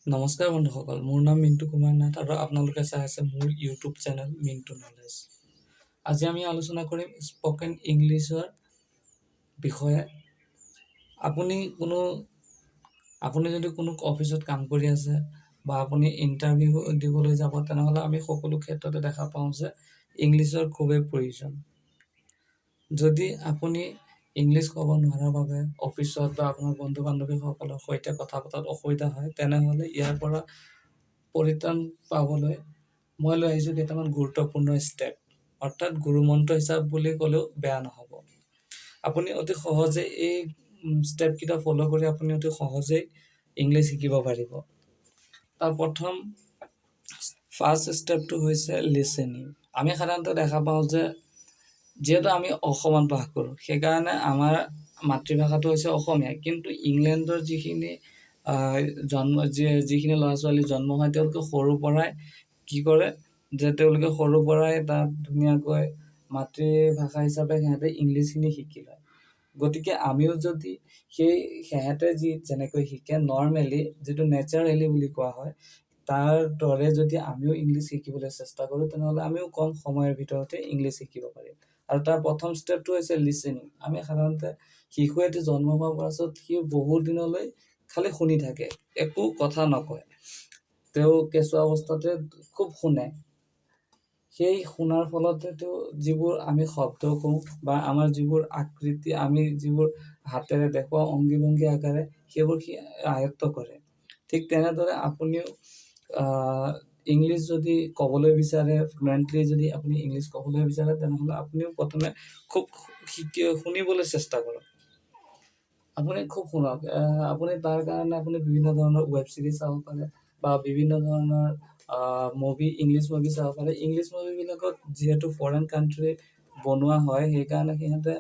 নমস্কাৰ বন্ধুসকল, মোৰ নাম মিণ্টু কুমাৰ নাথ আৰু আপোনালোকে চাই আছে মোৰ ইউটিউব চেনেল মিণ্টু নলেজ। আজি আমি আলোচনা কৰিম স্পকেন ইংলিছৰ বিষয়ে। আপুনি যদি কোনো অফিচত কাম কৰি আছে বা আপুনি ইণ্টাৰভিউ দিবলৈ যাব, তেনেহ'লে আমি সকলো ক্ষেত্ৰতে দেখা পাওঁ যে ইংলিছৰ খুবেই প্ৰয়োজন। যদি আপুনি ইংলিছ ক'ব নোৱাৰাৰ বাবে অফিচত বা আপোনাৰ বন্ধু বান্ধৱীসকলৰ সৈতে কথা পতাত অসুবিধা হয়, তেনেহ'লে ইয়াৰ পৰা পৰিত্ৰাণ পাবলৈ মই লৈ আহিছোঁ কেইটামান গুৰুত্বপূৰ্ণ ষ্টেপ, অৰ্থাৎ গুৰুমন্ত্ৰ হিচাপ বুলি ক'লেও বেয়া নহ'ব। আপুনি অতি সহজে এই ষ্টেপকেইটা ফ'ল' কৰি আপুনি অতি সহজেই ইংলিছ শিকিব পাৰিব। তাৰ প্ৰথম ফাৰ্ষ্ট ষ্টেপটো হৈছে লিচেনিং। আমি সাধাৰণতে দেখা পাওঁ যে যিহেতু আমি অসমত বাস কৰোঁ, সেইকাৰণে আমাৰ মাতৃভাষাটো হৈছে অসমীয়া। কিন্তু ইংলেণ্ডৰ যিখিনি জন্ম যিখিনি ল'ৰা ছোৱালী জন্ম হয়, তেওঁলোকে সৰুৰ পৰাই কি কৰে যে তেওঁলোকে সৰুৰ পৰাই তাত ধুনীয়াকৈ মাতৃভাষা হিচাপে সিহঁতে ইংলিছখিনি শিকি লয়। গতিকে আমিও যদি সেই সিহঁতে যি যেনেকৈ শিকে নৰ্মেলি, যিটো নেচাৰেলি বুলি কোৱা হয়, তাৰ দৰে যদি আমিও ইংলিছ শিকিবলৈ চেষ্টা কৰোঁ, তেনেহ'লে আমিও কম সময়ৰ ভিতৰতে ইংলিছ শিকিব পাৰিম। আৰু তাৰ প্ৰথম ষ্টেপটো হৈছে লিচেনিং। আমি সাধাৰণতে শিশু এটি জন্ম হোৱাৰ পাছত সি বহুত দিনলৈ খালি শুনি থাকে, একো কথা নকয়। তেওঁ কেঁচুৱা অৱস্থাতে খুব শুনে। সেই শুনাৰ ফলতে তেওঁ যিবোৰ আমি শব্দ কওঁ বা আমাৰ যিবোৰ আকৃতি, আমি যিবোৰ হাতেৰে দেখুৱাওঁ, অংগী ভংগী আকাৰে, সেইবোৰ সি আয়ত্ব কৰে। ঠিক তেনেদৰে আপুনিও ইংলিছ যদি ক'বলৈ বিচাৰে, ফ্লুৱেণ্টলি যদি আপুনি ইংলিছ ক'বলৈ বিচাৰে, তেনেহ'লে আপুনিও প্ৰথমে খুব শিকি শুনিবলৈ চেষ্টা কৰক। আপুনি খুব শুনক। আপুনি তাৰ কাৰণে আপুনি বিভিন্ন ধৰণৰ ৱেব ছিৰিজ চাব পাৰে বা বিভিন্ন ধৰণৰ মুভি, ইংলিছ মুভি চাব পাৰে। ইংলিছ মুভিবিলাকত যিহেতু ফৰেইন কাণ্ট্ৰি বনোৱা হয়, সেইকাৰণে সিহঁতে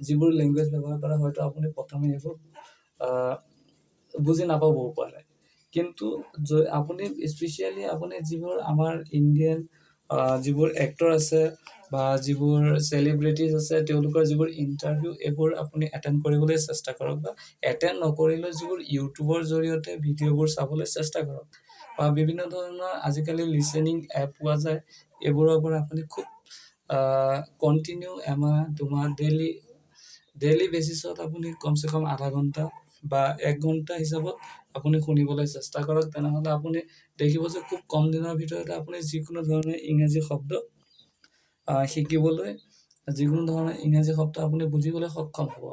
যিবোৰ লেংগুৱেজ ব্যৱহাৰ কৰা, হয়তো আপুনি প্ৰথমে সেইবোৰ বুজি নাপাবও পাৰে। কিন্তু আপুনি স্পেচিয়েলি আপুনি যিবোৰ আমাৰ ইণ্ডিয়ান যিবোৰ এক্টৰ আছে বা যিবোৰ চেলিব্ৰিটিজ আছে, তেওঁলোকৰ যিবোৰ ইণ্টাৰভিউ, এইবোৰ আপুনি এটেণ্ড কৰিবলৈ চেষ্টা কৰক বা এটেণ্ড নকৰিলেও যিবোৰ ইউটিউবৰ জৰিয়তে ভিডিঅ'বোৰ চাবলৈ চেষ্টা কৰক বা বিভিন্ন ধৰণৰ আজিকালি লিচেনিং এপ পোৱা যায়, এইবোৰৰ পৰা আপুনি খুব কণ্টিনিউ এমাহ 2 মাহ ডেইলি ডেইলি বেচিছত আপুনি কমচে কম আধা ঘণ্টা বা এক ঘণ্টা হিচাপত আপুনি শুনিবলৈ চেষ্টা কৰক। তেনেহ'লে আপুনি দেখিব যে খুব কম দিনৰ ভিতৰতে আপুনি যিকোনো ধৰণৰ ইংৰাজী শব্দ শিকিবলৈ, যিকোনো ধৰণৰ ইংৰাজী শব্দ আপুনি বুজিবলৈ সক্ষম হ'ব।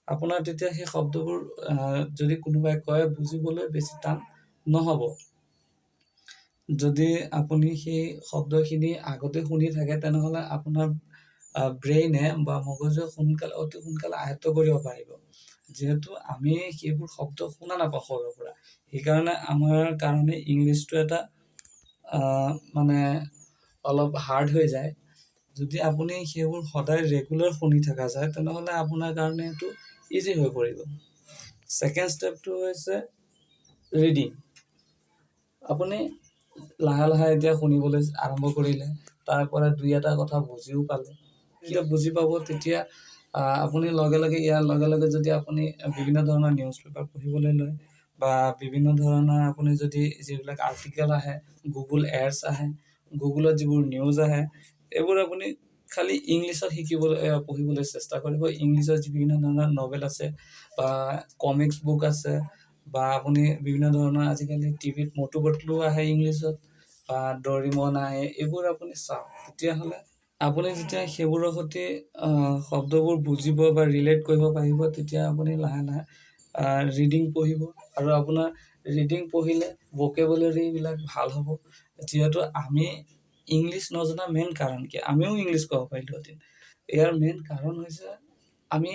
আপোনাৰ তেতিয়া সেই শব্দবোৰ যদি কোনোবাই কয়, বুজিবলৈ বেছি টান নহ'ব। যদি আপুনি সেই শব্দখিনি আগতে শুনি থাকে, তেনেহ'লে আপোনাৰ ব্ৰেইনে বা মগজুৱে সোনকালে, অতি সোনকালে আয়ত্ব কৰিব পাৰিব। যিহেতু আমি সেইবোৰ শব্দ শুনা নাপাওঁ সৰুৰ পৰা, সেইকাৰণে আমাৰ কাৰণে ইংলিছটো এটা মানে অলপ হাৰ্ড হৈ যায়। যদি আপুনি সেইবোৰ সদায় ৰেগুলাৰ শুনি থকা যায়, তেনেহ'লে আপোনাৰ কাৰণে এইটো ইজি হৈ পৰিব। ছেকেণ্ড ষ্টেপটো হৈছে ৰিডিং। আপুনি লাহে লাহে এতিয়া শুনিবলৈ আৰম্ভ কৰিলে, তাৰ পৰা দুই এটা কথা বুজিও পালে। যেতিয়া বুজি পাব, তেতিয়া আপুনি লগে লগে, ইয়াৰ লগে লগে যদি আপুনি বিভিন্ন ধৰণৰ নিউজ পেপাৰ পঢ়িবলৈ লয় বা বিভিন্ন ধৰণৰ আপুনি যদি যিবিলাক আৰ্টিকেল আহে, গুগল এডছ আহে, গুগলত যিবোৰ নিউজ আহে, এইবোৰ আপুনি খালি ইংলিছত শিকিবলৈ, পঢ়িবলৈ চেষ্টা কৰিব। ইংলিছত বিভিন্ন ধৰণৰ নভেল আছে বা কমিক্স বুক আছে বা আপুনি বিভিন্ন ধৰণৰ আজিকালি টিভিত মটু পটলু আহে ইংলিছত বা ডৰিমন আহে, এইবোৰ আপুনি চাওক। তেতিয়াহ'লে আপুনি যেতিয়া সেইবোৰৰ সৈতে শব্দবোৰ বুজিব বা ৰিলেট কৰিব পাৰিব, তেতিয়া আপুনি লাহে লাহে ৰিডিং পঢ়িব আৰু আপোনাৰ ৰিডিং পঢ়িলে ভকেবুলাৰীবিলাক ভাল হ'ব। যিহেতু আমি ইংলিছ নজনা মেইন কাৰণ কি? আমিও ইংলিছ ক'ব পাৰিলোহেঁতেন। ইয়াৰ মেইন কাৰণ হৈছে আমি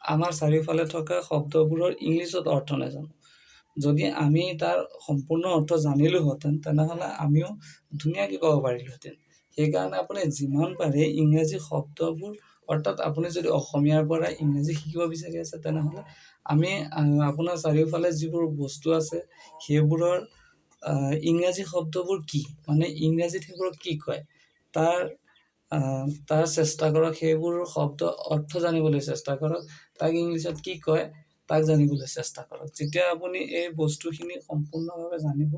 আমাৰ চাৰিওফালে থকা শব্দবোৰৰ ইংলিছত অৰ্থ নাজানো। যদি আমি তাৰ সম্পূৰ্ণ অৰ্থ জানিলোহেঁতেন, তেনেহ'লে আমিও ধুনীয়াকৈ ক'ব পাৰিলোহেঁতেন। সেইকাৰণে আপুনি যিমান পাৰে ইংৰাজী শব্দবোৰ, অৰ্থাৎ আপুনি যদি অসমীয়াৰ পৰা ইংৰাজী শিকিব বিচাৰি আছে, তেনেহ'লে আমি আপোনাৰ চাৰিওফালে যিবোৰ বস্তু আছে, সেইবোৰৰ ইংৰাজী শব্দবোৰ কি, মানে ইংৰাজীত সেইবোৰক কি কয়, তাৰ তাৰ চেষ্টা কৰক। সেইবোৰ শব্দ অৰ্থ জানিবলৈ চেষ্টা কৰক। তাক ইংলিছত কি কয়। তাক জানিবলৈ চেষ্টা কৰক। যেতিয়া আপুনি এই বস্তুখিনি সম্পূৰ্ণভাৱে জানিব,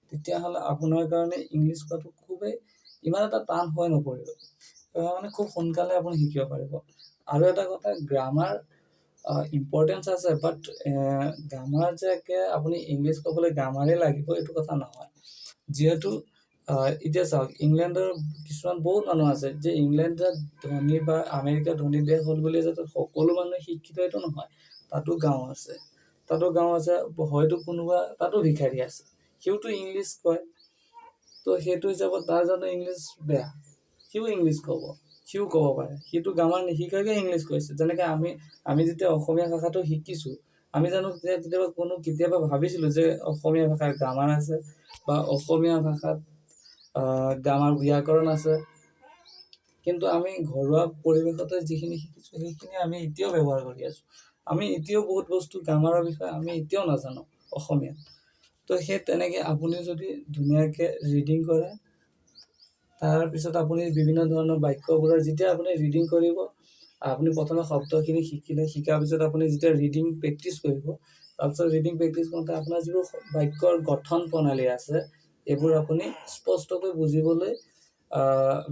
তেতিয়াহ'লে আপোনাৰ কাৰণে ইংলিছ কোৱাটো খুবেই ইমান এটা টান হৈ নপৰিব, মানে খুব সোনকালে আপুনি শিকিব পাৰিব। আৰু এটা কথা, গ্ৰামাৰ ইম্পৰ্টেঞ্চ আছে, বাট গ্ৰামাৰ যে একে আপুনি ইংলিছ ক'বলৈ গ্ৰামাৰেই লাগিব, এইটো কথা নহয়। যিহেতু এতিয়া চাওক, ইংলেণ্ডৰ কিছুমান বহুত মানুহ আছে যে ইংলেণ্ডত ধনী বা আমেৰিকা ধনী দেশ হ'ল বুলি যে তাত সকলো মানুহে শিক্ষিত, এইটো নহয়। তাতো গাঁও আছে, তাতো গাঁও আছে, হয়তো কোনোবা তাতো ভিখাৰী আছে, সিওতো ইংলিছ কয়। তো সেইটো হিচাপত তাৰ জানো ইংলিছ বেয়া? সিও ইংলিছ ক'ব, সিও ক'ব পাৰে। সিটো গ্ৰামাৰ নিশিকাকৈ ইংলিছ কৈছে। যেনেকৈ আমি যেতিয়া অসমীয়া ভাষাটো শিকিছোঁ, আমি জানো তেতিয়া কেতিয়াবা কোনো কেতিয়াবা ভাবিছিলোঁ যে অসমীয়া ভাষাৰ গ্ৰামাৰ আছে বা অসমীয়া ভাষাত গ্ৰামাৰ ব্যাকৰণ আছে? কিন্তু আমি ঘৰুৱা পৰিৱেশতে যিখিনি শিকিছোঁ, সেইখিনি আমি এতিয়াও ব্যৱহাৰ কৰি আছোঁ। আমি এতিয়াও বহুত বস্তু গ্ৰামাৰৰ বিষয়ে আমি এতিয়াও নাজানো অসমীয়াত। তো সেই তেনেকৈ আপুনি যদি ধুনীয়াকৈ ৰিডিং কৰে, তাৰপিছত আপুনি বিভিন্ন ধৰণৰ বাক্যবোৰৰ যেতিয়া আপুনি ৰিডিং কৰিব, আপুনি প্ৰথমে শব্দখিনি শিকিলে, শিকাৰ পিছত আপুনি যেতিয়া ৰিডিং প্ৰেক্টিচ কৰিব, তাৰপিছত ৰিডিং প্ৰেক্টিচ কৰোঁতে আপোনাৰ যিবোৰ বাক্যৰ গঠন প্ৰণালী আছে, এইবোৰ আপুনি স্পষ্টকৈ বুজিবলৈ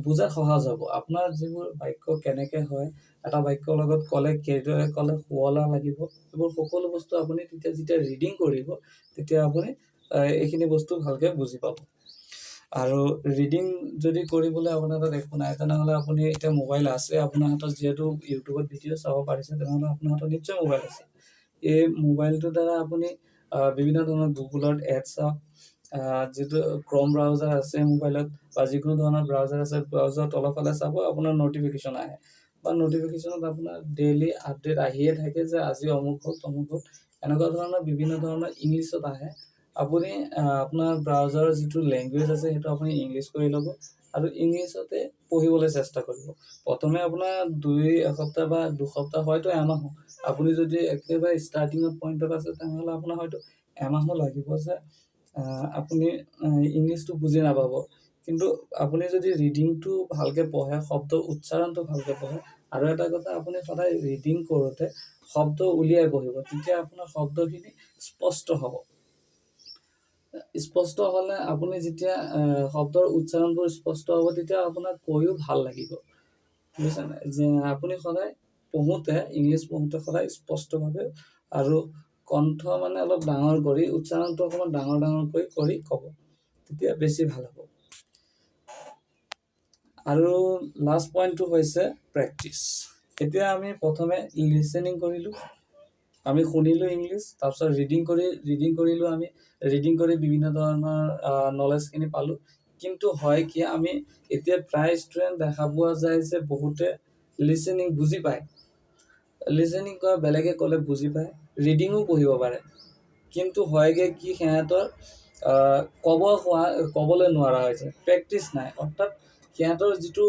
বুজাত সহজ হ'ব। আপোনাৰ যিবোৰ বাক্য কেনেকৈ হয়, এটা বাক্যৰ লগত ক'লে কেইদৰে ক'লে শুৱলা লাগিব, এইবোৰ সকলো বস্তু আপুনি তেতিয়া যেতিয়া ৰিডিং কৰিব, তেতিয়া আপুনি এইখিনি বস্তু ভালকৈ বুজি পাব। আৰু ৰিডিং যদি কৰিবলৈ আপোনাৰ তাত একো নাই, তেনেহ'লে আপুনি এতিয়া মোবাইল আছে আপোনাৰ হাতত, যিহেতু ইউটিউবত ভিডিঅ' চাব পাৰিছে, তেনেহ'লে আপোনাৰ হাতত নিশ্চয় মোবাইল আছে। এই মোবাইলটোৰ দ্বাৰা আপুনি বিভিন্ন ধৰণৰ গুগলত এড চাওক, যিটো ক্ৰম ব্ৰাউজাৰ আছে মোবাইলত বা যিকোনো ধৰণৰ ব্ৰাউজাৰ আছে, ব্ৰাউজাৰৰ তলৰফালে চাব, আপোনাৰ ন'টিফিকেশ্যন আহে বা ন'টিফিকেশ্যনত আপোনাৰ ডেইলি আপডেট আহিয়ে থাকে যে আজি অমুক হ'ল, তমুক হ'ল, এনেকুৱা ধৰণৰ বিভিন্ন ধৰণৰ ইংলিছত আহে। আপুনি আপোনাৰ ব্ৰাউজাৰৰ যিটো লেংগুৱেজ আছে, সেইটো আপুনি ইংলিছ কৰি ল'ব আৰু ইংলিছতে পঢ়িবলৈ চেষ্টা কৰিব। প্ৰথমে আপোনাৰ দুই এসপ্তাহ বা 2 সপ্তাহ, হয়তো এমাহো, আপুনি যদি একেবাৰে ষ্টাৰ্টিঙত পইণ্টত আছে, তেনেহ'লে আপোনাৰ হয়তো এমাহো লাগিব যে আপুনি ইংলিছটো বুজি নাপাব। কিন্তু আপুনি যদি ৰিডিংটো ভালকৈ পঢ়ে, শব্দ উচ্চাৰণটো ভালকৈ পঢ়ে, আৰু এটা কথা, আপুনি সদায় ৰিডিং কৰোঁতে শব্দ উলিয়াই পঢ়িব, তেতিয়া আপোনাৰ শব্দখিনি স্পষ্ট হ'ব। স্পষ্ট হ'লে আপুনি যেতিয়া শব্দৰ উচ্চাৰণবোৰ স্পষ্ট হ'ব, তেতিয়া আপোনাক কৈও ভাল লাগিব, বুজিছে নাই? যে আপুনি সদায় পঢ়োঁতে, ইংলিছ পঢ়োঁতে সদায় স্পষ্টভাৱে আৰু কণ্ঠ মানে অলপ ডাঙৰ কৰি, উচ্চাৰণটো অকণমান ডাঙৰ ডাঙৰকৈ কৰি ক'ব, তেতিয়া বেছি ভাল হ'ব। আৰু লাষ্ট পইণ্টটো হৈছে প্ৰেক্টিচ। এতিয়া আমি প্ৰথমে লিচেনিং কৰিলোঁ, আমি শুনিলোঁ ইংলিছ, তাৰপিছত ৰিডিং কৰিলোঁ। আমি ৰিডিং কৰি বিভিন্ন ধৰণৰ নলেজখিনি পালোঁ। কিন্তু হয় কি, আমি এতিয়া প্ৰায় ষ্টুডেণ্ট দেখা পোৱা যায় যে বহুতে লিচেনিং বুজি পায়, লিচেনিং কৰা, বেলেগে ক'লে বুজি পায়, ৰিডিঙো পঢ়িব পাৰে, কিন্তু হয়গৈ কি, সিহঁতৰ ক'ব হোৱা ক'বলৈ নোৱাৰা হৈছে, প্ৰেক্টিচ নাই। অৰ্থাৎ সিহঁতৰ যিটো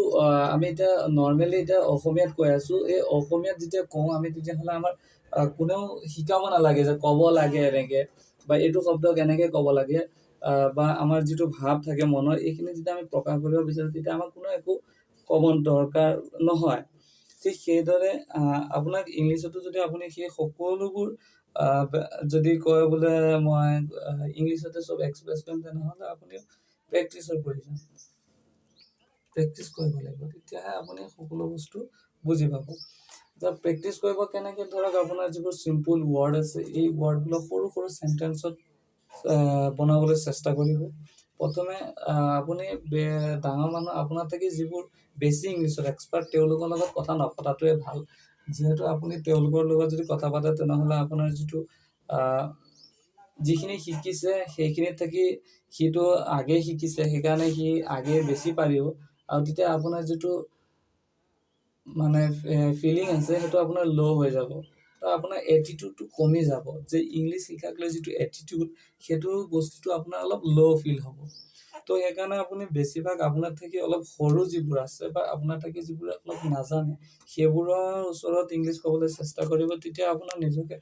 আমি এতিয়া নৰ্মেলি এতিয়া অসমীয়াত কৈ আছোঁ, এই অসমীয়াত যেতিয়া কওঁ আমি, তেতিয়াহ'লে আমাৰ কোনেও শিকাব নালাগে যে ক'ব লাগে এনেকৈ বা এইটো শব্দ কেনেকৈ ক'ব লাগে বা আমাৰ যিটো ভাৱ থাকে মনৰ, এইখিনি যেতিয়া আমি প্ৰকাশ কৰিব বিচাৰোঁ, তেতিয়া আমাক কোনো একো ক'ব দৰকাৰ নহয়। ঠিক সেইদৰে আপোনাক ইংলিছতো যদি আপুনি সেই সকলোবোৰ যদি কয় বোলে মই ইংলিছতে চব এক্সপ্ৰেছ কৰিম, তেনেহ'লে আপুনি প্ৰেক্টিচৰ প্ৰয়োজন, প্ৰেক্টিচ কৰিব লাগিব, তেতিয়াহে আপুনি সকলো বস্তু বুজি পাব। প্ৰেক্টিচ কৰিব কেনেকৈ? ধৰক আপোনাৰ যিবোৰ চিম্পুল ৱৰ্ড আছে, এই ৱৰ্ডবিলাক সৰু সৰু চেণ্টেঞ্চত বনাবলৈ চেষ্টা কৰিব। প্ৰথমে আপুনি ডাঙৰ মানুহ, আপোনাৰ থাকি যিবোৰ বেছি ইংলিছত এক্সপাৰ্ট, তেওঁলোকৰ লগত কথা নপতাটোৱে ভাল। যিহেতু আপুনি তেওঁলোকৰ লগত যদি কথা পাতে, তেনেহ'লে আপোনাৰ যিটো যিখিনি শিকিছে, সেইখিনিত থাকি সিটো আগেই শিকিছে, সেইকাৰণে সি আগেই বেছি পাৰিব আৰু তেতিয়া আপোনাৰ যিটো মানে ফিলিং আছে, সেইটো আপোনাৰ ল' হৈ যাব। তো আপোনাৰ এটিটিউডটো কমি যাব, যে ইংলিছ শিকাক লৈ যিটো এটিটিউড, সেইটো বস্তুটো আপোনাৰ অলপ ল' ফিল হ'ব। তো সেইকাৰণে আপুনি বেছিভাগ আপোনাৰ থাকি অলপ সৰু যিবোৰ আছে বা আপোনাৰ থাকি যিবোৰে অলপ নাজানে, সেইবোৰৰ ওচৰত ইংলিছ ক'বলৈ চেষ্টা কৰিব। তেতিয়া আপোনাৰ নিজকে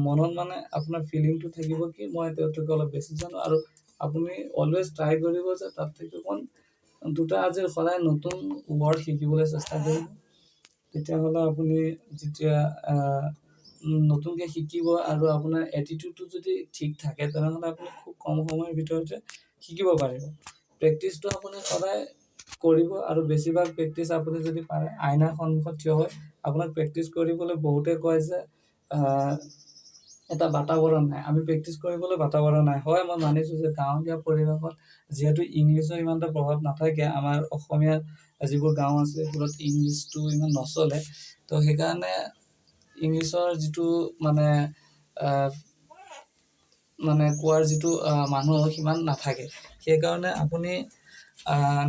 মনত মানে আপোনাৰ ফিলিংটো থাকিব কি মই তেওঁতকৈ অলপ বেছি জানো। আৰু আপুনি অলৱেজ ট্ৰাই কৰিব যে তাত থাকি অকণ দুটা আজি সদায় নতুন ৱৰ্ড শিকিবলৈ চেষ্টা কৰিব। তেতিয়াহ'লে আপুনি যেতিয়া নতুনকৈ শিকিব আৰু আপোনাৰ এটিটিউডটো যদি ঠিক থাকে, তেনেহ'লে আপুনি খুব কম সময়ৰ ভিতৰতে শিকিব পাৰিব। প্ৰেক্টিচটো আপুনি সদায় কৰিব আৰু বেছিভাগ প্ৰেক্টিচ আপুনি যদি পাৰে আইনাৰ সন্মুখত থিয় হৈ আপোনাক প্ৰেক্টিচ কৰিবলৈ বহুতে কয় যে এটা বাতাবৰণ নাই, আমি প্ৰেক্টিচ কৰিবলৈ বাতাবৰণ নাই। হয়, মই মানিছোঁ যে গাঁৱলীয়া পৰিৱেশত যিহেতু ইংলিছৰ ইমান এটা প্ৰভাৱ নাথাকে, আমাৰ অসমীয়া যিবোৰ গাঁও আছে সেইবোৰত ইংলিছটো ইমান নচলে। তো সেইকাৰণে ইংলিছৰ যিটো মানে মানে কোৱাৰ যিটো মানুহ সিমান নাথাকে। সেইকাৰণে আপুনি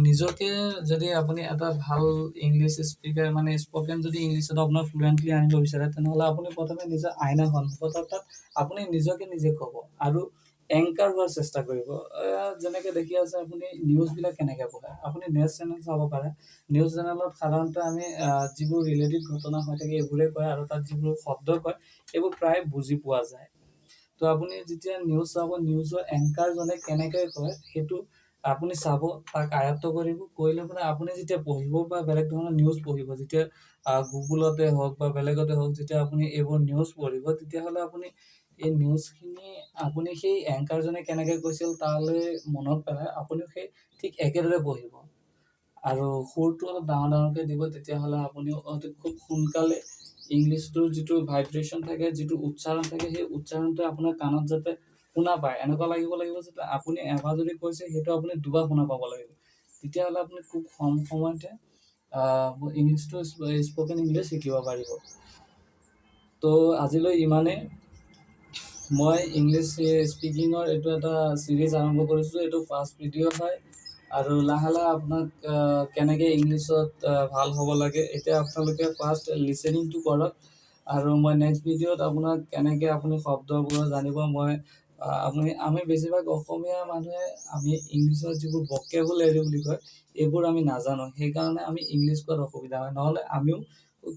নিজকে যদি আপুনি এটা ভাল ইংলিছ স্পীকাৰ, মানে স্প'কেন যদি ইংলিছত আপোনাৰ ফ্লুৱেণ্টলি আনিব বিচাৰে, তেনেহ'লে আপুনি প্ৰথমে নিজৰ আইনাৰ সন্মুখত, অৰ্থাৎ আপুনি নিজকে নিজে ক'ব আৰু এংকাৰ হোৱাৰ চেষ্টা কৰিব। যেনেকৈ দেখি আছে আপুনি নিউজবিলাক কেনেকৈ পঢ়ে, আপুনি নিউজ চেনেল চাব পাৰে। নিউজ চেনেলত সাধাৰণতে আমি যিবোৰ ৰিলেটেড ঘটনা হৈ থাকে এইবোৰেই কয় আৰু তাত যিবোৰ শব্দ কয় এইবোৰ প্ৰায় বুজি পোৱা যায়। তো আপুনি যেতিয়া নিউজ চাব, নিউজৰ এংকাৰজনে কেনেকৈ কয় সেইটো আপুনি চাব, তাক আয়ত্ব কৰিব। কৰি লৈ পেলাই আপুনি যেতিয়া পঢ়িব বা বেলেগ ধৰণৰ নিউজ পঢ়িব, যেতিয়া গুগলতে হওক বা বেলেগতে হওক, যেতিয়া আপুনি এইবোৰ নিউজ পঢ়িব, তেতিয়াহ'লে আপুনি এই নিউজখিনি আপুনি সেই এংকাৰজনে কেনেকৈ কৈছিল তালৈ মনত পেলাই আপুনিও সেই ঠিক একেদৰে পঢ়িব আৰু সুৰটো অলপ ডাঙৰ ডাঙৰকৈ দিব। তেতিয়াহ'লে আপুনিও খুব সোনকালে ইংলিছটোৰ যিটো ভাইব্ৰেশ্যন থাকে, যিটো উচ্চাৰণ থাকে, সেই উচ্চাৰণটোৱে আপোনাৰ কাণত যাতে শুনা পায়, এনেকুৱা লাগিব লাগিব যাতে আপুনি এবাৰ যদি কৈছে সেইটো আপুনি দুবাৰ শুনা পাব লাগিব। তেতিয়াহ'লে আপুনি খুব কম সময়তে ইংলিছটো, স্প'কেন ইংলিছ শিকিব পাৰিব। তো আজিলৈ ইমানেই। মই ইংলিছ স্পিকিঙৰ এইটো এটা ছিৰিজ আৰম্ভ কৰিছোঁ। এইটো ফাৰ্ষ্ট ভিডিঅ' হয় আৰু লাহে লাহে আপোনাক কেনেকৈ ইংলিছত ভাল হ'ব লাগে, এতিয়া আপোনালোকে ফাৰ্ষ্ট লিচেনিংটো কৰক আৰু মই নেক্সট ভিডিঅ'ত আপোনাক কেনেকৈ আপুনি শব্দবোৰ জানিব। মই আপুনি আমি বেছিভাগ অসমীয়া মানুহে আমি ইংলিছৰ যিবোৰ ভকেবুলাৰী বুলি কয়, এইবোৰ আমি নাজানো। সেইকাৰণে আমি ইংলিছ কোৱাত অসুবিধা হয়। নহ'লে আমিও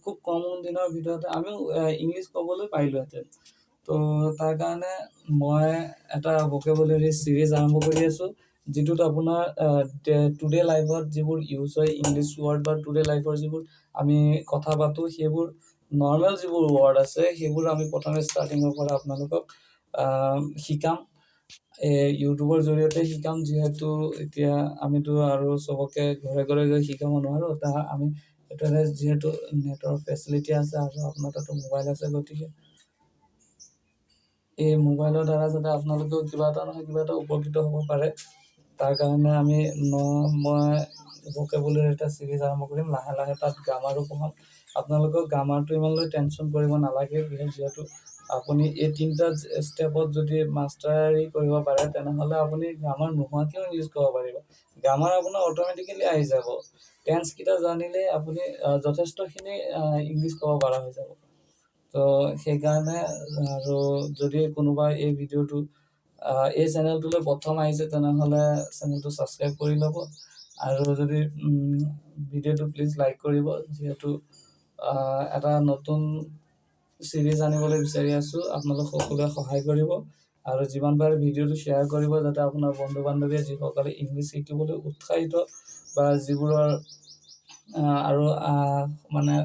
খুব কম দিনৰ ভিতৰতে আমিও ইংলিছ ক'বলৈ পাৰিলোহেঁতেন। তো তাৰ কাৰণে মই এটা ভকেবুলাৰী ছিৰিজ আৰম্ভ কৰি আছোঁ, যিটোত আপোনাৰ টুডে লাইফত যিবোৰ ইউজ হয় ইংলিছ ৱৰ্ড বা টুডে লাইফৰ যিবোৰ আমি কথা পাতোঁ, সেইবোৰ নৰ্মেল যিবোৰ ৱৰ্ড আছে, সেইবোৰ আমি প্ৰথমে ষ্টাৰ্টিঙৰ পৰা আপোনালোকক শিকাম, এই ইউটিউবৰ জৰিয়তে শিকাম। যিহেতু এতিয়া আমিতো আৰু চবকে ঘৰে ঘৰে গৈ শিকাব নোৱাৰোঁ, তা আমি এইটো যিহেতু নেটৰ ফেচিলিটি আছে আৰু আপোনাৰ তাতো মোবাইল আছে, গতিকে এই মোবাইলৰ দ্বাৰা যাতে আপোনালোকেও কিবা এটা নহয় কিবা এটা উপকৃত হ'ব পাৰে, তাৰ কাৰণে আমি ন মই ভকেবুলাৰী এটা ছিৰিজ আৰম্ভ কৰিম। লাহে লাহে তাত গ্ৰামাৰো পঢ়াম। আপোনালোকক গ্ৰামাৰটো ইমান লৈ টেনশ্যন কৰিব নালাগে, যিহেতু আপুনি এই তিনিটা ষ্টেপত যদি মাষ্টাৰী কৰিব পাৰে, তেনেহ'লে আপুনি গ্ৰামাৰ নোহোৱাকৈও ইংলিছ ক'ব পাৰিব। গ্ৰামাৰ আপোনাৰ অট'মেটিকেলি আহি যাব। টেন্সকেইটা জানিলেই আপুনি যথেষ্টখিনি ইংলিছ ক'ব পৰা হৈ যাব। তো সেইকাৰণে আৰু যদি কোনোবাই এই ভিডিঅ'টো এই চেনেলটোলৈ প্ৰথম আহিছে, তেনেহ'লে চেনেলটো ছাবস্ক্ৰাইব কৰি ল'ব আৰু যদি ভিডিঅ'টো প্লিজ লাইক কৰিব, যিহেতু এটা নতুন ছিৰিজ আনিবলৈ বিচাৰি আছোঁ। আপোনালোক সকলোৱে সহায় কৰিব আৰু যিমান পাৰে ভিডিঅ'টো শ্বেয়াৰ কৰিব, যাতে আপোনাৰ বন্ধু বান্ধৱীয়ে, যিসকলে ইংলিছ শিকিবলৈ উৎসাহিত বা যিবোৰৰ আৰু মানে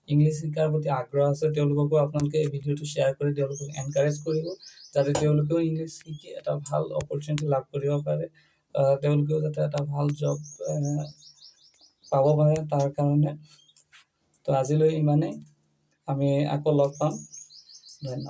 ইংলিছ শিকাৰ প্ৰতি আগ্ৰহ আছে, তেওঁলোককো আপোনালোকে এই ভিডিঅ'টো শ্বেয়াৰ কৰি তেওঁলোকক এনকাৰেজ কৰিব, যাতে তেওঁলোকেও ইংলিছ শিকি এটা ভাল অপৰচুনিটি লাভ কৰিব পাৰে, তেওঁলোকেও যাতে এটা ভাল জব পাব পাৰে তাৰ কাৰণে। তো আজিলৈ ইমানেই। আমি আকৌ লগ পাম। ধন্যবাদ।